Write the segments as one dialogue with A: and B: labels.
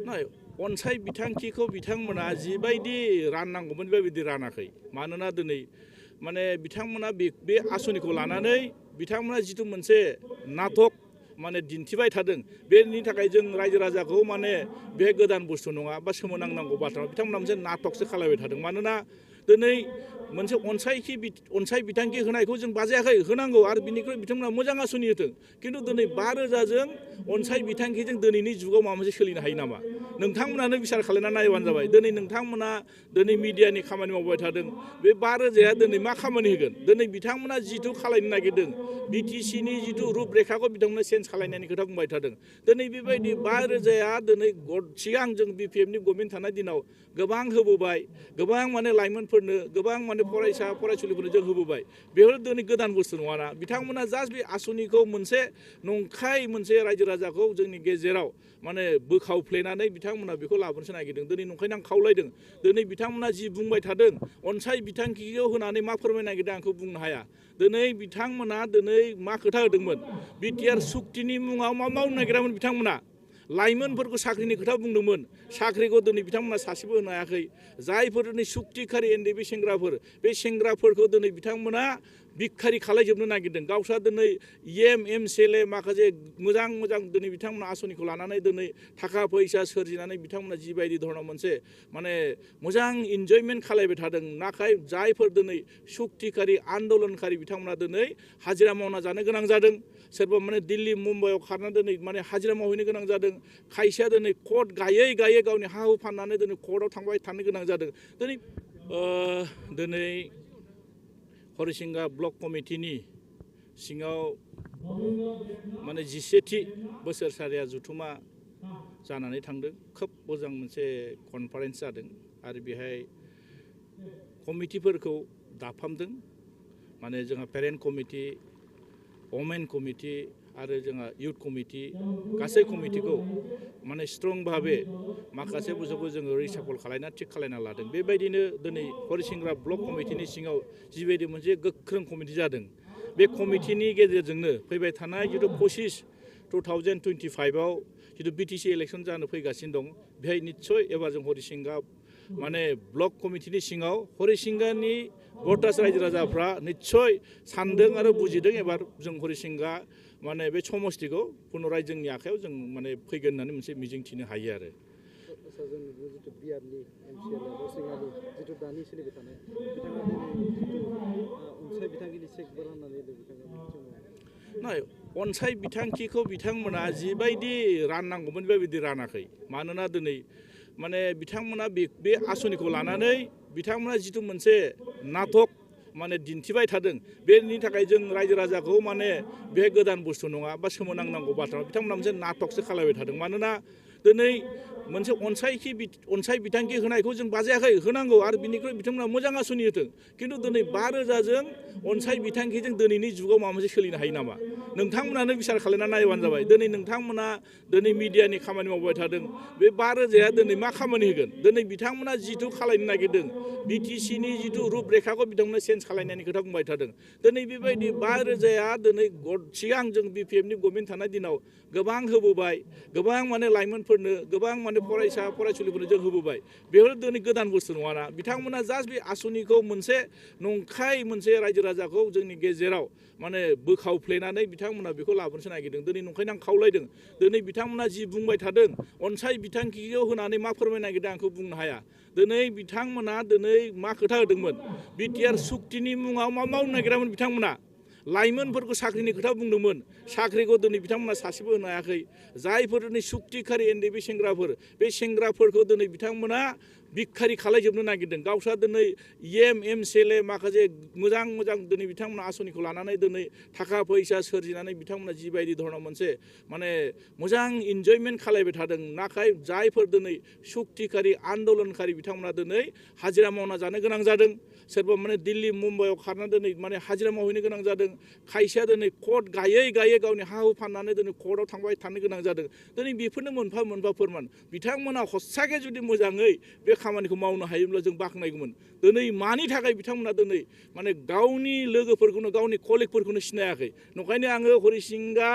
A: नाय अनसाय बिथांखिखौ बिथांमोना जिबायदि राननांगौमोन बेबायदि रानाखै मानोना दिनै माने बिथांमोना बे आसनिखौ लानानै बिथांमोना जिथु मोनसे नाटक माने दिन्थिबाय थादों बेनि थाखाय जों रायजो राजाखौ माने बे गोदान बुस्थु नङा बा सोमोनांनांगौ बाथ्रा बिथांमोना मोनसे नाटकसो खालामबाय थादों मानोना दिनै मोनसे अनसाय बिथांखि होनायखौ जों बाजायाखै होनांगौ आरो बिनिख्रुइ बिथांमोना मोजां आसनि होथों खिन्थु दिनै 5,000जों अनसाय बिथांखिजों दिनैनि जुगाव माबा मोनसे सोलिनो हायो नामा नोंथांमोनानो बिसार खालामना नायबानो जाबाय दिनै नोंथांमोना दिनै मिडियानि खामानि मावबाय थादों बे 5,000आ दिनै मा खामानि होगोन दिनै बिथांमोना जिथु खालामनो नागिरदों बिटिसिनि जिथु रुपरेखाखौ बिथांमोना चेन्ज खालामनायनि खोथा बुंबाय थादों दिनै बेबायदि 5,000आ दिनै सिगां जों बिपिएफनि गभर्नमेन्ट थानाय दिनाव गोबां होबोबाय गोबां माने लाइमोनफोरनो गोबां माने फरायसुलिफोरनो जों होबोबाय बेफोर दिनै गोदान बुस्थु नङाना बिथांमोना जास्ट बे आसनिखौ मोनसे नंखाय मोनसे रायजो राजाखौ जोंनि गेजेराव माने बोखावफ्लेनानै बिथांमोना बेखौ लाबोनोसो नागिरदों दिनै नंखायनो आं खावलायदों दिनै बिथांमोना जि बुंबाय थादों अनसाय बिथांखिखौ होनानै मा फोरमायनो नागिरदों आंखौ बुंनो हाया दिनै बिथांमोना दिनै मा खोथा होदोंमोन बिटिआर सुक्तिनि मुङाव मा मावनो नागिरामोन बिथांमोना लाइमोनफोरखौ साख्रिनि खोथा बुंदोंमोन साख्रिखौ दिनै बिथांमोना सासेबो होनो हायाखै जायफोर दिनै सुक्तिखारि एनडिबि सेंग्राफोर बे सेंग्राफोरखौ दिनै बिथांमोना भिखारि खालायजोबनो नागिरदों गावस्रा दिनै एमएलए माखासे मोजां दिनै बिथांमोना आसनिखौ लानानै दिनै थाखा फैसा सोरजिनानै बिथांमोना जिबायदि धरनाव मोनसे माने मोजां इन्जयमेन्ट खालायबाय थादों नाथाय जायफोर दिनै सुक्तिखारि आन्दलनखारि बिथांमोना दिनै हाजिरा मावना जानो गोनां जादों सोरबा माने दिल्ली मुम्बाइआव खारनानै दिनै माने हाजिरा मावहैनो गोनां जादों खायसेया दिनै कर्ट गायै गावनि हा हु फाननानै दिनै कर्टआव थांबाय थानो गोनां जादों दिनै हरिसिंगा ब्लक कमिटिनि सिङाव माने 17थि बोसोरसालिया जथुमा जानानै थांदों खोब मोजां मोनसे कनफारेन्स जादों आरो बेहाय कमिटिफोरखौ दाफामदों माने जोंहा पेरेन्ट कमिटि वमेन कमिटि आरो जोंहा इउथ कमिटि गासै कमिटिखौ माने स्ट्रं भाबे माखासे बुस्थुखौ जोङो रिसाफल खालायना थिग खालायना लादों बेबायदिनो दिनै हरिसिंगा ब्लक कमिटिनि सिङाव जिबायदि मोनसे गोख्रों कमिटि जादों बे कमिटिनि गेजेरजोंनो फैबाय थानाय जिथु 2025आव जिथु बिटिसि इलेक्सन जानो फैगासिनो दं बेहाय निस्सय एबार जों हरिसिंगा माने ब्लक कमिटिनि सिङाव हरिसिंगानि भटार्स रायजो राजाफ्रा निस्सय सानदों आरो बुजिदों एबार जों हरिसिंगा माने बे समस्तिखौ पुनराय जोंनि आखायाव जों माने फैगोन होननानै मोनसे मिजिंथिनो हायो आरो नाय अनसाय बिथांखिखौ बिथांमोना जिबायदि राननांगौमोन बेबायदि रानाखै मानोना दिनै माने बिथांमोना बे आसनिखौ लानानै बिथांमोना जिथु मोनसे नाटक माने दिन्थिबाय थादों बेनि थाखाय जों रायजो राजाखौ माने बे गोदान बुस्थु नङा बा सोमोनांनांगौ बाथ्रा बिथांमोना मोनसे नाटकसो खालामबाय थादों मानोना दिनै मोनसे अनसाय बिथांखि होनायखौ जों बाजायाखै होनांगौ आरो बिनिख्रुइ बिथांमोना मोजां आसनि होथों खिन्थु दिनै 5,000जों अनसाय बिथांखिजों दिनैनि जुगाव माबा मोनसे सोलिनो हायो नामा नोंथांमोनानो बिसार खालामना नायबानो जाबाय दिनै नोंथांमोना दिनै मिडियानि खामानि मावबाय थादों बे 5,000आ दिनै मा खामानि होगोन दिनै बिथांमोना जिथु खालामनो नागिरदों बिटिसिनि जिथु रुपरेखाखौ बिथांमोना चेन्ज खालामनायनि खोथा बुंबाय थादों दिनै बेबायदि 5,000आ दिनै सिगां जों बिपिएफनि गभर्नमेन्ट थानाय दिनाव गोबां होबोबाय गोबां माने लाइमोनफोरनो गोबां माने फरायसुलिफोरनो जों होबोबाय बेफोर दिनै गोदान बुस्थु नङाना बिथांमोना जास्ट बे आसनिखौ मोनसे नंखाय मोनसे रायजो राजाखौ जोंनि गेजेराव माने बोखावफ्लेनानै बिथांमोना बेखौ लाबोनोसो नागिरदों दिनै नंखायनो आं खावलायदों दिनै बिथांमोना जि बुंबाय थादों अनसाय बिथांखिखौ होनानै मा फोरमायनो नागिरदों आंखौ बुंनो हाया दिनै बिथांमोना दिनै मा खोथा होदोंमोन बिटिआर सुक्तिनि मुङाव मा मावनो नागिरामोन बिथांमोना लाइमोनफोरखौ साख्रिनि खोथा बुंदोंमोन साख्रिखौ दिनै बिथांमोना सासेबो होनो हायाखै जायफोर दिनै सुक्तिखारि एनडिबि सेंग्राफोर बे सेंग्राफोरखौ दिनै बिथांमोना भिखारि खालायजोबनो नागिरदों गावस्रा दिनै एमएलए माखासे मोजां दिनै बिथांमोना आसनिखौ लानानै दिनै थाखा फैसा सोरजिनानै बिथांमोना जिबायदि धरनाव मोनसे माने मोजां इन्जयमेन्ट खालायबाय थादों नाथाय जायफोर दिनै सुक्तिखारि आन्दलनखारि बिथांमोना दिनै हाजिरा मावना जानो गोनां जादों सोरबा माने दिल्ली मुम्बाइआव खारना दिनै माने हाजिरा मावहैनो गोनां जादों खायसेया दिनै कट गायै गायै गावनि हा हु फाननानै दिनै कर्टआव थांबाय थानो गोनां जादों दिनै बेफोरनो मोनफा मोनफा फोरमान बिथांमोना हस्साके जुदि मोजाङै बे खामानिखौ मावनो हायोब्ला जों बाख्नायगौमोन दिनै मानि थाखाय बिथांमोना दिनै माने गावनि लोगोफोरखौनो गावनि कलिगफोरखौनो सिनायाखै नंखायनो आङो हरिसिंगा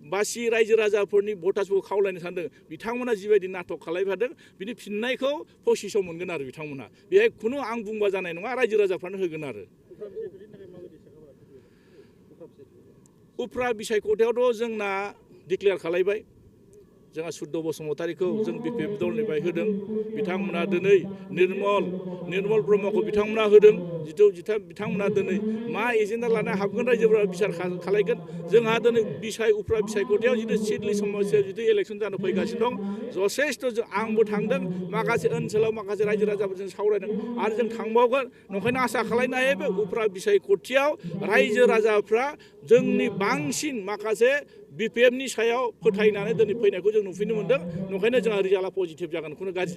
A: बासि रायजो राजाफोरनि भटार्सफोरखौ खावलायनो सानदों बिथांमोना जिबायदि नाटक खालामफादों बिनि फिननायखौ पसिसाव मोनगोन आरो बिथांमोना बेहाय खुनु आं बुंबा जानाय नङा रायजो राजाफ्रानो होगोन आरो उफ्रा बिसायख'थियावथ' जोंना डिक्लेयार खालायबाय जोंहा सुद्द बसुमतारीखौ जों बिपिएफ दलनिफ्राय होदों बिथांमोना दिनै निर्मल ब्रह्मखौ बिथांमोना होदों जिथु बिथांमोना दिनै मा एजेन्डा लाना हाबगोन रायजोफोरा बिसार खालायगोन जोंहा दिनै उफ्रा बिसायख'थियाव जिथु सिडलि समस्या जिथु इलेक्सन जानो फैगासिनो दं जथेस्थ' आंबो थांदों माखासे ओनसोलाव माखासे रायजो राजाफोरजों सावरायदों आरो जों थांबावगोन नंखायनो आसा खालायनो हायो बे उफ्रा बिसायख'थियाव रायजो राजाफ्रा जोंनि बांसिन माखासे बिपिएफनि सायाव फोथायनानै दिनै फैनायखौ जों नुफिननो मोन्दों नंखायनो जोंहा रिजाल्टआ पजिटिभ जागोन खुनु गाज्रि